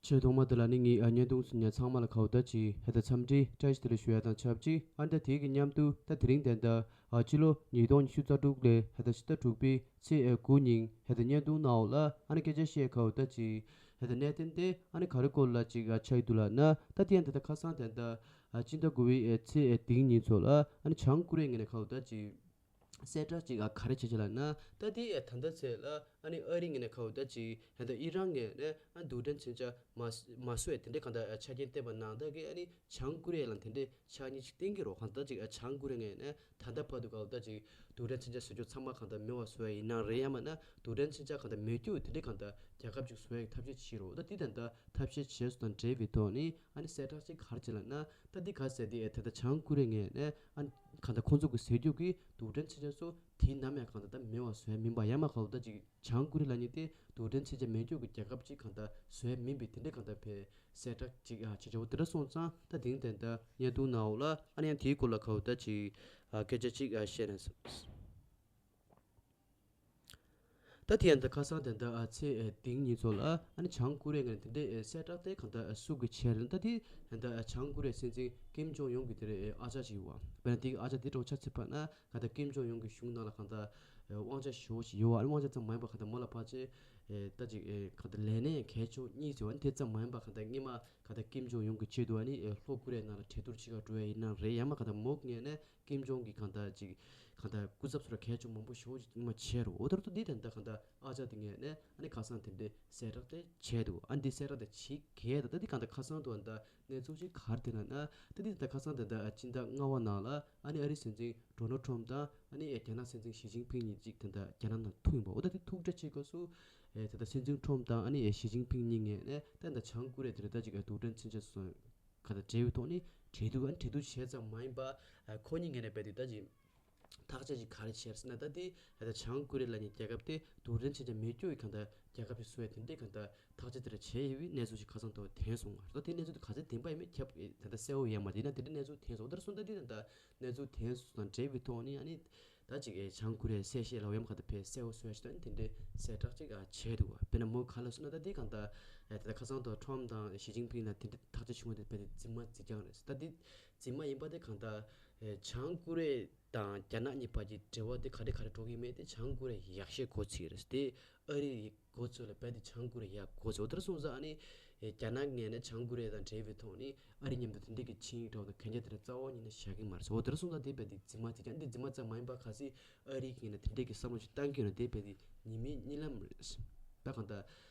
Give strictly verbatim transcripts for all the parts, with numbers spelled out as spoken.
ཆེས་ཐོག་མ་དེ་ལ་ནི་ངས་ཨ་བརྙན་ཐུང་གཟིགས་མཁན་ཚང་མ་ལ་ཁ་བརྡ་ཅིག་ཧེ་ད་འཚམས་འདྲི་བཀྲ་ཤིས་བདེ་ལེགས་ཞུ་ཡ་དང་ཆབས་ཅིག་ཨ་ནི་ད་དེ་གི་མཉམ་དུ་ད་དེ་རིང་དེ་འདྲ་ཨ་ཕྱི་ལོ་ཉིས་སྟོང་ཉི་ཤུ་རྩ་དྲུག་ལོའི་ཧེ་ད་ཕྱི་ཟླ་དྲུག་པའི་ཚེས་ཨ་དགུ་ཉིན་ཧེ་ད་བརྙན་ཐུང་ནང་འོག་ལ་ཨ་ནི་སྐད་ཆ་བཤད་ཁ་བརྡ་ཅིག་ཧེ་ད་གནད་དོན་དེ་ཨ་ནི་ག་རེ་སྐོར་ལ་ཅིག་ཨ་ཆགས་ཡི་འདུག་ལབ་ན། ད་དེ་ཡང་དེ་ད་ཁ་སང་དེ་འདྲ་ཨ་སྤྱི་ཟླ་དགུ་པའི་ཨ་ཚེས་ཨ་བདུན་ཉིན་ཚོ་ལ་ཨ་ནི་བྱང་ཀོ་རི་ཡའི་ངོས་ནས་ཁ་བརྡ་ཅིག་གསལ་བསྒྲགས་ཅིག་ཨ་ག་རེ་བྱས་བྱས་ལབ་ན། ད་དེ་ཨ་ད་ལྟ་ཚེ་ལ་ཨ་ནི་ཨ་རིའི་ངོས་ནས་ཁ་བརྡ་ཅིག་ཧེ་ད་ཨི་རན་ངོས་ནས་ཨ་རྡུལ་ཕྲན་མཚོན་ཆ་མ་མ་བཟོ་ཡ་དེ་འདྲའི་གང་ལྟར་ཨ་ཆ་རྐྱེན་བསྟན་པ་ནང་ལྟར་གྱི་ཨ་ནི་བྱང་ཀོ་རི་ཡ་ལ་དེ་འདྲའི་ཆ་རྐྱེན་ཅིག་བསྟན་གྱི་རེད། གང་ལྟར་ཅིག་ཨ་བྱང་ཀོ་རི་ཡ་ངོས་ནས་ད་ལྟ་བར་དུ་གང་ལྟར་ཅིག་རྡུལ་ཕྲན་མཚོན་ཆ་བཟོ་རྒྱུ་ཚང་མ་གང་ལྟར་མེད་པ་བཟོ་ཡ་ཡིན་ན་རེད། ཡང་མིན་ན་རྡུལ་ཕྲན་མཚོན་ཆ་གང་ལྟར་མེད་རྒྱུ་དེ་འདྲའི་གང་ལྟར་རྒྱལ་ཁབ་ཅིག་བཟོ་ཡ་གི་ཐབས་ཤེས་བྱེད་རོགས། ད་དེ་ད་ལྟ་ཐབས་ཤེས་བྱས་སོང་དང་འབྲེལ་བའི་ཐོག་ནས་ཨ་ནི་གསལ་བསྒྲགས་ཅིག་ག་རེ་བྱས་ལབ་ན། ད་འདི་ག་ཟེར་དེ་ཨེ་ད་ལྟ་བྱང་ཀོ་རི་ཡ་ངོས་ནས་ཨ་གང་ལྟར་ཁོང་ཚོ་གི་ཟེར་རྒྱུ་གི་རྡུལ་ཕྲན་མཚོན་ཆ་ཚོ་དེ་ནམ་ཡང་གང་ལྟར་ད་མེད་པ་བཟོ་ཡ་མིན་པ། ཡང་མ་གང་ལྟར་ཅིག་བྱང་ཀོ་རི་ཡ་ལབ་མཁན་དེ་རྡུལ་ཕྲན་མཚོན་ཆ་མེད་རྒྱུ་གི་རྒྱལ་ཁབ་ཅིག་གང་ལྟར་བཟོ་ཡ་མིན་པའི་དེ་འདྲའི་གང་ལྟར་བའི་གསལ་བསྒྲགས་ཅིག་ཨ་བྱེད་ཆོག་དེ་འདྲ་སོང་ཙང་ད་དེང་དེ་འདྲ་བརྙན་ཐུང་ནང་འོག་ལ་ཨ་ནི་ཡང་དེའི་སྐོར་ལ་ག་འོ་ད་ཅིག་ཨ་སྐད་ཆ་ཅིག་ཨ་བཤད་ན་བསམ། ད་དེ་ཡང་ད་ཁ་སང་དེ་འདྲ་ཨ་ཚེས་ཨེ་དེང་ཉིན་ཚོ་ལ་ཨ་ནི་བྱང་ཀོ་རི་ཡ་ངོས་ནས་དེ་འདྲའི་ཨེ་གསལ་བསྒྲགས་དེ་གང་ལྟར་ཨེ་སུ་གིས་བྱས་རེད། ད་དེ་ད་ཨ་བྱང་ཀོ་རི་ཡའི་སྲིད་འཛིན་ཀིམ་ཇོང་ཡུང་གི་དེ་རེད་ཨ་ཅག་ཅིག་ཡོད་པ། དཔེར་ན་དེ་གི་ཨ་ཅག་དེ་འདྲ་བོ་ཆ་ཚིག་པ་ན་གང་ལྟར་ཀིམ་ཇོང་ཡུང་གི་གཞུང་ནང་ལ་གང་ལྟར་ཨེ་དབང་ཆ་ཞེ་པོ་ཅིག་ཡོད་པ། ཨ་ནི་དབང་ཆ་ཙམ་མ་ཡིན་པ་གང་ལྟར་མོ་ལ་ཕལ་ཆེར་ཨེ་ད་ཅིག་ཨེ་གང་ལྟར་ལས་སྣེ་གལ་ཆེ་གཉིས་ཟེར་བ་ནི་དེ་ཙམ་མ་ཡིན་པ་གང་ལྟར་སྔོན་མ་གང་ལྟར་ཀིམ་ཇོང་ཡུང་གི་ཆེད་དུ་ཨ་ནི་ཨེ་ལྷོ་ཀོ་རི་ཡའི་ནང་ལ་གྲོས་བསྡུར་བྱེད་ག་འགྲོ་ཡ་ཡིན་ན་རེད། ཡང་མིན་གང་ལྟར་མོ་ངོས་ནས་ཀིམ་ཇོང་གི་གང་ལྟར་ཅིག་གང་ལྟར་སྐུ་ཚབ་ཚོ་ལ་གལ་ཆེ་མང་པོ་ཞེ་པོ་ཅིག་མ་བྱས་རོགས། འོ་ད་རུང་འདི་ད་ལྟ་གང་ལྟར་ཨ་ཅག་དེ་ངོས་ནས་ཨ་ནི་ཁ་སང་དེ་འདྲའི་གསལ་བསྒྲགས་དེ་བྱས་འདུག་ཨ་འདི་གསལ་བསྒྲགས་དེ་བྱེད་གས་ད་ལྟ་འདི་གང་ལྟར་ཁ་སང་དུ་ཨ་ད་གནས་ཚུལ་ཅིག་ག་རེ་དེ་ན་ན་ད་འདི་ད་ལྟ་ཁ་སང་དེ་ད་ཨ་སྤྱི་ཟླ་ལྔ་པ་ནང་ལ་ཨ་ནི་ཨ་རིའི་སྲིད་འཛིན་ཌོ་ནལ་ཊམ་དང་ཨ་ནི་རྒྱ་ནག་སྲིད་འཛིན་ཞི་ཅིན་ཕིང་གཉིས་ཅིག་དེ་ད་རྒྱ་ནག་ནང་ཐུག་ཡིན་པ། འོ་ད་དེ་ཐུག་འཕྲད་བྱེད་སྐབས་སུ་ཨེ་ད་ལྟ་སྲིད་འཛིན་ཊམ་དང་ཨ་ནི་ཨེ་ཞི་ཅིན་ཕིང་གཉིས་ངོས་ནས་ད་ད་བྱང་ཀོ་རི་ཡ་དེ་རེད་ད་ཅིག་ཨེ་རྡུལ་ཕྲན་མཚོན་ཆ་སོང་ག་ད་འབྲེལ་བའི་ཐོག་ནས་གྲོས་བསྡུར་ཨ་ནི་གྲོས་བསྡུར་བྱས་ཙམ་མ་ཡིན་པ། ཨ་ཁོ་གཉིས་ངོས་ནས་རྦད་དེ་ད་ཅིག་ཐག་གཅོད་ཅིག་ག་རེ་བྱས་ཟེར་ན། ད་དེ་ད་བྱང་ཀོ་རི་ཡ་ལབ་མཁན་རྒྱལ་ཁབ་དེ་རྡུལ་ཕྲན་མཚོན་ཆ་མེད་རྒྱུ་ཡི་གང་ལྟར་རྒྱལ་ཁབ་ཅིག་བཟོ་ཡ་དེ་འདྲའི་གང་ལྟར་ཐག་གཅོད་དེ་འདྲ་བྱས་ཡོད་པའི་གནས་ཚུལ་ཞིག་ཁ་སང་ཐོག་ཐོན་སོང་བ། ད་དེ་གནས་ཚུལ་དེ་ག་ཚོད་བདེན་པ་ཡིན་མིན་ཁྱབ་ད་ལྟ་གསལ་པོ་ཡོད་མ་རེད། ཡིན་ན་དེ་འདྲའི་གནས་ཚུལ་ཐོན་སོང་། ད་དེ་སོང་ད་དེ་ད་ལྟ་གནས་ཚུལ་ཐོན་སོང་དང་འབྲེལ་བའི་ཐོག་ནས་ཨ་ནི་ད་ཅིག་ཨེ་བྱང་ཀོ་རི་ཡའི་གསལ་བཤད་ལ་ཡོད་མ་ག་ད་ཕེ་གསལ་པོ་བཟོ་ཡ་ཞིག་ད་ནི་དེ་འདྲའི་གསལ་བསྒྲགས་ཅིག་ཨ་བྱས་འདུག་བ། དཔེར་ན་མོ་ག་ལ་སོང་ན་ད་དེ་གང་ལྟར་ཨེ་ད་ལྟ་ཁ་སང་ཐོག་ཊམ་དང་ཞི་ཅིན་ཕིང་ལ་དེ་འདྲའི་ཐག་གཅོད་བྱུང་བ་དེ་རྦད་དེ་རྫུན་མ་རྫིག་རྐྱང་རེད། ད་དེ་རྫུན་མ་ཡིན་པ་དེ་གང་ལྟར་ཨེ་བྱང་ཀོ་རི་ཡ་དང་རྒྱ་ནག་གཉིས་བར་གྱི་འབྲེལ་བ་དེ་ག་འདྲ་ག་འདྲ་འགྲོ་གི་མེད་དེ་བྱང་ཀོ་རི་ཡ་ཡག་ཤོས་འགོ་ཚུགས་རེད་དེ། ཨ་རི་ཡི་འགོ་ཚུགས་ལ་རྦད་དེ་བྱང་ཀོ་རི་ཡ་འགོ་ཚུགས། འོ་ད་སོང་ཙང་ཨ་ནི་རྒྱ་ནག་ངོས་ནས་བྱང་ཀོ་རི་ཡ་དང་འབྲེལ་བའི་ཐོག་ནས་ཨ་རི་མཉམ་དུ་དེ་འདྲའི་གི་ཆིངས་ཡིག་འདྲ་བོ་དང་གན་རྒྱ་དེ་འདྲ་རྩ་བ་ཉིད་ནས་བཞག་གི་མ་རེད། འོ་ད་སོང་ཙང་དེ་རྦད་དེ་རྫུན་མ་རྫིག་རྐྱང་། འདི་རྫུན་མ་ཙམ་མ་ཡིན་པ་གལ་སྲིད་ཨ་རི་གི་ངོས་ནས་དེ་འདྲའི་གི་བསམ་བློ་ཞིག་བཏང་གི་ཡོད་ན་དེ་རྦད་དེ་ཉེས་མེད་གཉིད་ལམ་རེད། ད་གང་ལྟར་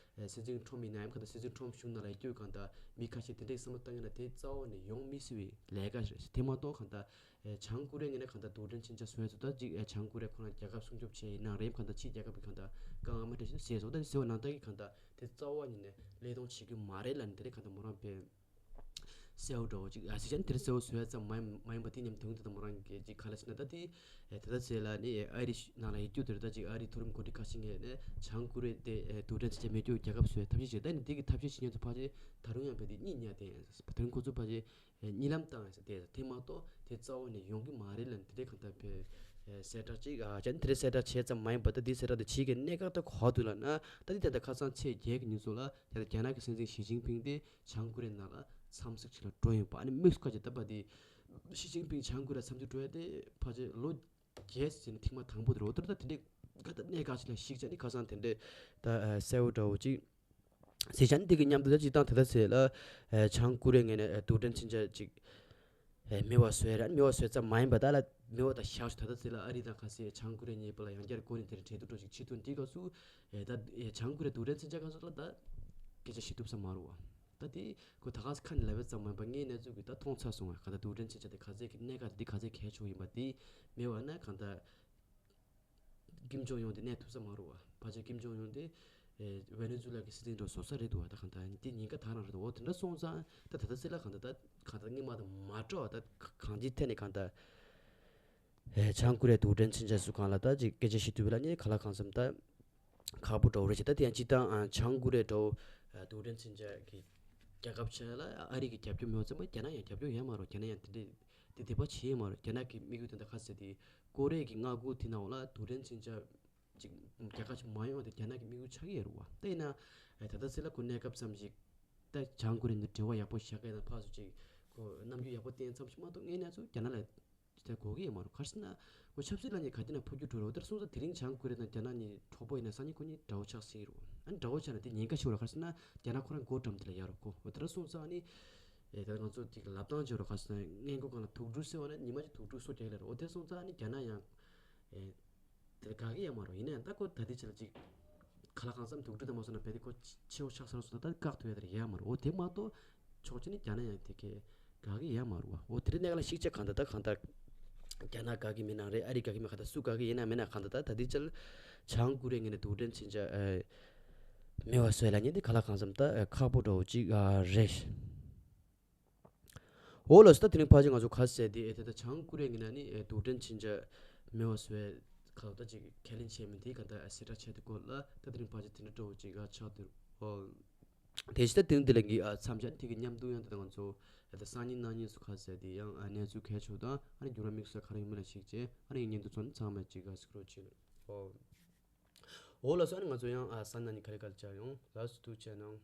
སྲིད་འཛིན་ཊམ་ཡིན་ན་ཡང་གང་ལྟར་སྲིད་འཛིན་ཊམ་གཞུང་ནང་ལ་ཡོད་རྒྱུ་གང་ལྟར་མི་ཁ་ཤས་དེ་འདྲའི་བསམ་བློ་བཏང་ཡོད་ན་དེ་རྩ་བ་ནས་ཡོང་མི་སྲིད་པའི་ལས་ཀ་རེད། དེ་མ་གཏོགས་གང་ལྟར་ཨེ་བྱང་ཀོ་རི་ཡ་ངོས་ནས་གང་ལྟར་རྡུལ་ཕྲན་མཚོན་ཆ་བཟོ་ཡ་ཚོ་ད་ཅིག་ཨེ་བྱང་ཀོ་རི་ཡ་ཁོ་རང་རྒྱལ་ཁབ་སྲུང་སྐྱོབ་བྱས་ཡིན་ན་རེད། གང་ལྟར་ཕྱིའི་རྒྱལ་ཁབ་ཀྱི་གང་ལྟར་དཀའ་ངལ་མ་འཕྲད་ཞིག་ཟེར་སོང་། ད་ཟེར་བ་ནང་ལྟར་གྱི་གང་ལྟར་དེ་རྩ་བ་ཉིད་ནས་བློས་གཏོང་བྱེད་ཀྱི་མ་རེད་ལབ་ནས་དེ་རིང་གང་ལྟར་མོ་རང་པས་གསལ་པོ་འདྲ་བོ་ཅིག་ཨ་སྲིད་ཅན་དེ་རིང་གསལ་པོ་བཟོ་ཡ་ཙམ་མ་ཡིན་མ་ཡིན་པ་དེ་མཉམ་དུ་ད་མོ་རང་གིས་ཅིག་ག་ལ་ཟེར་ན་ད་དེ་ཨེ་ད་ལྟ་ཚེ་ལ་ནི་ཨེ་ཨ་རི་ནང་ལ་ཡོད་རྒྱུ་དེ་རེད། ད་ཅིག་ཨ་རི་མཐོ་རིམ་འགོ་ཁྲིད་ཁ་ཤས་ངོས་ནས་བྱང་ཀོ་རི་ཡ་དེ་ཨེ་རྡུལ་ཕྲན་མཚོན་ཆ་མེད་རྒྱུ་རྒྱལ་ཁབ་བཟོ་ཡ་ཐབས་ཤེས་བྱས། ད་ནི་དེ་གི་ཐབས་ཤེས་བྱེད་མཁན་ཚོ་ཕལ་ཆེར་ད་རུང་ཡང་རྦད་དེ་གཉིད་ཉལ་བསྡད་ཡིན། ད་རུང་ཁོ་ཚོ་ཕལ་ཆེར་ཨེ་གཉིད་ལམ་བཏང་ཡ་ཟེར་དེ་དེ་མ་གཏོགས་དེ་རྩ་བ་ནས་ཡོང་གི་མ་རེད་ལབ་ནས་དེ་འདྲའི་གང་ལྟར་བས་ཨེ་གསལ་བསྒྲགས་ཅིག་ཨ་ཅག་དེ་འདྲའི་གསལ་བསྒྲགས་བྱས་ཙམ་མ་ཡིན་པ། ད་དེའི་གསལ་བསྒྲགས་དེ་བྱེད་ཀྱི་གནད་འགག་ད་ག་པར་འདུག་ལབ་ན། ད་དེ་ད་ལྟ་ཁ་སང་ཚེས་བརྒྱད་ཀྱི་ཉིན་ཚོ་ལ་ད་ལྟ་རྒྱ་ནག་གི་སྲིད་འཛིན་ཞི་ཅིན་ཕིང་དེ་བྱང་ཀོ་རི་ཡ་ནང་ལ་འཚམས་གཟིགས་ཅིག་ལ་འགྲོ་ཡོང་པ། ཨ་ནི་དམིགས་སུ་བཀར་བྱས་ད་བར་དེ་ཞི་ཅིན་ཕིང་བྱང་ཀོ་རི་ཡ་འཚམས་གཟིགས་འགྲོ་ཡ་དེ་ཕལ་ཆེར་ལོ་བརྒྱད་ཟིན་ཐེངས་མ་དང་པོ་དེ་རེད། འོ་ད་ད་དེ་འདྲའི་ག་ད་གནད་འགག་ཅིག་ལ་གཞིགས་བྱས་ནས་ཁ་སང་དེ་འདྲའི་ད་གསལ་པོ་འདྲ་བོ་ཅིག་གཟིགས་བྱས་ནས་དེ་གི་མཉམ་དུ་ད་སྤྱིར་བཏང་ད་ལྟ་ཚེ་ལ་བྱང་ཀོ་རི་ཡ་ངོས་ནས་རྡུལ་ཕྲན་མཚོན་ཆ་ཅིག་མེད་པ་བཟོས་ར་མེད་པ་བཟོས་ཙམ་མ་ཡིན་པ། ད་ལ་མེད་པ་ད་བཞག་ཞུ། ད་ལྟ་ཚེ་ལ་ཨ་རི་དང་ཁ་སང་བྱང་ཀོ་རི་ཡ་གཉིས་བར་ལ་ཡང་བསྐྱར་གོ་གནས་དེ་འདྲ་གྲོས་བསྡུར་འདྲ་ཅིག་བྱེད་ཐུབ་འགྲོ་ཅིག་བྱེད་དུས་སྐབས་སུ་ཨེ་ད་ཨེ་བྱང་ཀོ་རི་ཡ་རྡུལ་ཕྲན་མཚོན་ཆ་སྐབས་སུ་ལ་ད་སྐད་ཆ་བཤད་ཐུབ་ས་མ་རེད་བ། ད་དེ་ཁོ་ད་ག་ས་ཁ་ནས་ལབ་པ་ཙམ་མ་ཡིན་པ་ངའི་གནས་ཚུལ་གྱི་ད་མཐོང་ཚར་སོང་བ། ག་ད་རྡུལ་ཕྲན་མཚོན་ཆ་དེ་ག་ཚད་ཀྱི་གནད་འགག་དེ་ག་ཚད་གལ་ཆེ་བ་ཡིན་པ་དེ་མེད་བ་ན་གང་ལྟར་ཀིམ་ཇོང་ཡུང་དེ་གནས་ཐུབ་ས་མ་རེད་བ། ཕལ་ཆེར་ཀིམ་ཇོང་ཡུང་དེ་ཨེ་ཝེ་ནེ་ཛུ་ལ་གི་སྲིད་འཛིན་འདྲ་བཟོ་ས་རེད་འདུག་བ། ད་གང་ལྟར་དེ་ཉེན་ཁ་ད་རང་རེད་འདུག་འོ་དེ་འདྲ་སོང་ཙང་ད་ད་ལྟ་ཚེ་ལ་གང་ལྟར་ད་གང་ལྟར་སྔོན་མ་དང་མ་འདྲ་བ་ད་གང་ཅིའི་ཐད་ནས་གང་ལྟར་ཨེ་བྱང་ཀོ་རི་ཡ་རྡུལ་ཕྲན་མཚོན་ཆ་སུ་གང་ལ་ད་ཅིག་སྐད་ཆ་བཤད་ཐུབ་པ་ལ་ནི་ག་ལ་གང་འཚམ་ད་ཁག་པོ་འདྲ་བོ་རེད་ཅེས། ད་དེ་ཡང་སྤྱིར་བཏང་ཨ་བྱང་ཀོ་རི་ཡ་འདྲ་བོ་ཨ་རྡུལ་ཕྲན་མཚོན་ཆ་གི་རྒྱལ་ཁབ་ཆེ་ལ་ཨ་རི་གི་རྒྱབ་སྐྱོར་མེད་པ་ཙམ་པ་རྒྱ་ནག་ཡང་རྒྱབ་སྐྱོར་ཡོད་མ་རེད། རྒྱ་ནག་ཡང་དེ་འདྲའི་དེ་དད་པ་བྱེད་ཡོད་མ་རེད། རྒྱ་ནག་གི་དམིགས་ཡུལ་དེ་འདྲ་ག་ཟེར་དེ་ཀོ་རི་ཡ་གི་མངའ་ཁུལ་དེ་ནང་ལ་རྡུལ་ཕྲན་མཚོན་ཆ་ཅིག་རྒྱལ་ཁབ་ཅིག་མ་ཡོང་བ་དེ་རྒྱ་ནག་གི་དམིགས་ཡུལ་ཆགས་ཀྱི་ཡོད་རེད་བ། དེ་ཡིན་ན་ཨ་ད་ལྟ་ཚེ་ལ་ཁོ་གནས་སྐབས་ཙམ་ཞིག་ ད་བྱང་ཀོ་རི་ཡ་དང་འབྲེལ་བ་ཡག་པོ་བཞག་མཁན་དང་ཕར་ཚུར་ཅིག་ཁོ་རྣམ་འགྱུར་ཡག་པོ་བསྟན་ཙམ་ཞིག་མ་གཏོགས། དངོས་གནས་ཚུར་རྒྱ་ནག་ལ་དེ་གོ་གི་ཡོད་མ་རེད། ག་རེ་ཟེར་ན་ཁོ་ཆབ་སྲིད་ལ་ནི་ག་དེ་ན་འཕོ་འགྱུར་འགྲོ་རེད། འོ་དེར་སོང་ཙང་དེ་རིང་བྱང་ཀོ་རི་ཡ་དང་རྒྱ་ནག་གཉིས་གྲོགས་པོ་ཡིན་ན་སང་ཉིན་ཁོ་གཉིས་དགྲ་བོ་ཆགས་སྲིད་ཀྱི་རེད། ཨ་ནི་དགྲ་བོ་ཆགས་ན་དེ་ཉེན་ཁ་ཆེ་བ་རེད། ག་རེ་ཟེར་ན་རྒྱ་ནག་ཁོ་རང་མགོ་བཀྲམ་དེ་ལ་ཡ་རོ་ཁོ། འོ་དེར་སོང་ཙང་ནི་ཨེ་ད་ང་ཚོ་དེ་ལབ་སྟངས་བྱས་རོ། ག་རེ་ཟེར་ན་སྔས་མགོ་སྒང་ལ་དུག་སྦྲུལ་ཟེར་བ་ན་ཉི་མ་གཅིག་དུག་སྦྲུལ་སོ་རྒྱག་ལེ་རེད། འོ་དེར་སོང་ཙང་ནི་རྒྱ་ནག་ཡང་ཨེ་དེ་དགའ་གི་ཡོད་མ་རེད། ཡིན་ན་ཡང་ད་ཁོ་ད་ལྟའི་ཆ་ལ་ཅིག་ཁ་ལག་གང་འཚམ་དུག་སྦྲུལ་དང་མ་སོང་ན་རྦད་དེ་ཁོ་ཆེ་བོ་ཆགས་ཚར་སོང་། ད་ད་བཀག་ཐུབ་ཡ་དེ་ཡོད་མ་རེད། འོ་དེ་མ་གཏོགས་ཕྱོགས་གཅིག་ནས་རྒྱ་ནག་ཡང་དེ་གས་དགའ་གི་ཡོད་མ་རེད་བ། འོ་དེ་རིང་གནས་སྐབས་ལ་ཤིག་ཆ་གང་ལྟར་ད་གང་ལྟར་རྒྱ་ནག་དགའ་གི་མེད་ན་རེད། ཨ་རི་དགའ་གི་མེད། གང་ལྟར་སུ་དགའ་གི་ཡིན་ན་མེད་ན་གང་ལྟར་ད་ད་ལྟའི་ཆ་ལ་བྱང་ཀོ་རི་ཡའི་ངོས་ནས་དུག་སྦྲུལ་མཚོན་ཆ་ཨ་མེད་པ་བཟོ་ཡ་ལབ་མཁན་དེ་ཁ་ལག་གང་འཚམ་ད་ཨ་ཁག་པོ་འདྲ་བོ་ཅིག་ཨ་རེད། འོ་ལགས་སོ། ད་དེ་རིང་ཕལ་ཆེར་ང་ཚོ་ག་རེ་ཟེར་དེ་ཨེ་ད་ལྟ་བྱང་ཀོ་རི་ཡའི་ངོས་ནས་ནི་ཨེ་དུག་སྦྲུལ་མཚོན་ཆ་མེད་པ་བཟོ་བའི་ཁ་ལོ་ད་ཅིག་ཁས་ལེན་བྱས་མིན་དེ་ག་ད་ཨ་གསལ་བསྒྲགས་བྱས་དེ་སྐོར་ལ་ད་དེ་རིང་ཕལ་ཆེར་དེ་འདྲ་འདྲ་བོ་ཅིག་ག་ཆགས་འདུག་འོ། དེ་བཞིན་ད་དེ་རིང་འདི་ལ་ངའི་ཨ་མཚམས་བཞག་དེ་གི་མཉམ་དུ་ཡང་ད་ལྟ་ང་ཚོ་ཨེ་ད་སང་ཉིན་གནངས་ཉིན་སུ་ག་རེ་ཟེར་དེ་ཡང་ཨ་གནས་ཚུལ་གལ་ཆེ་བ་དང་ཨ་ནི་འགྱུར་བ་དམིགས་བསལ་ག་རེ་ཡོད་མེད་ལ་གཞིགས་བྱས་ཨ་ནི་ངའི་བརྙན་ཐུང་ཚོ་ནི་ཚང་མ་ཅིག་ག་གཟིགས་རོགས་བྱེད། འོ། འོ་ལགས་སོ། ཨ་ནི་ང་ཚོ་ཡང་ཨ་སང་གནངས་ཉིན་ག་རེ་ག་རེ་བྱ་ཡོང་། ལགས་སོ། ཐུགས་རྗེ་གནང་།